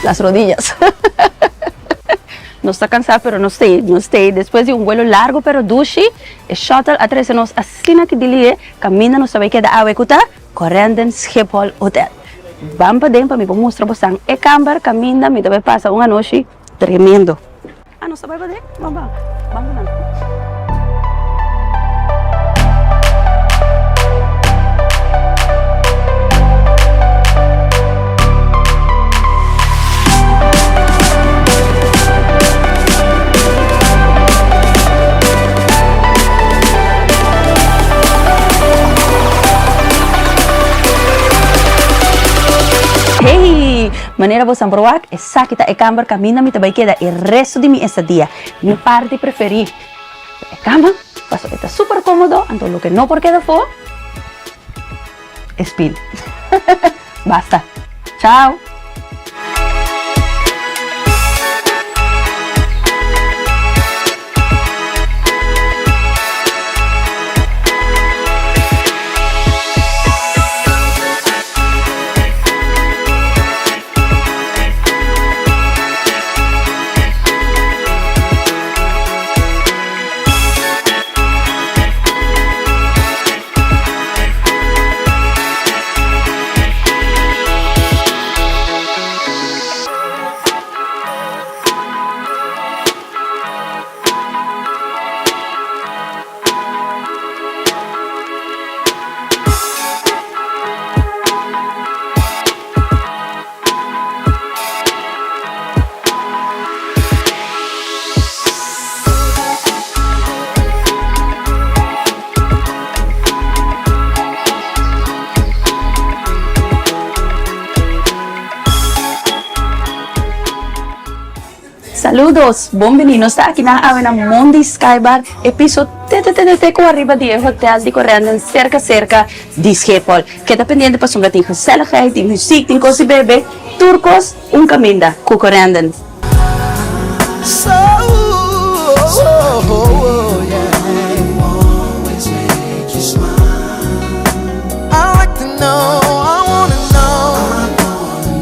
Las rodillas. Nos ta cansá pero nos t'ei, nos t'ei. Despues di un vuelo largo pero dushi, e shuttle a trece nos asina ki di lihe caminda nos ta bay keda awe cu ta Corendon Schiphol Hotel. Ban paden pa mi por mustra bosan e camber caminda mi ta bay pasa un anochi tremendo. Ah, nos ta bai paden? Ban, ban. Ban ku nan. Hey! Manera bo san por wak, esaki ta e kamber kaminda mi ta bai keda e resto di mi estadia. Mi parti preferí ta e kama, pasobra e ta super kómodo, anto loke no por keda afó e spil. Basta. Chao! Saludos! Bon bini! Nos ta aki na awe na Mondi Sky Bar, e piso te te te te te ku ariba di e hotel di Corendon serka serka di Schiphol. Keda pendiente pasobra tin gezelligheid, tin muziek, tin kos di bebe, tur kos un kaminda ku Corendon.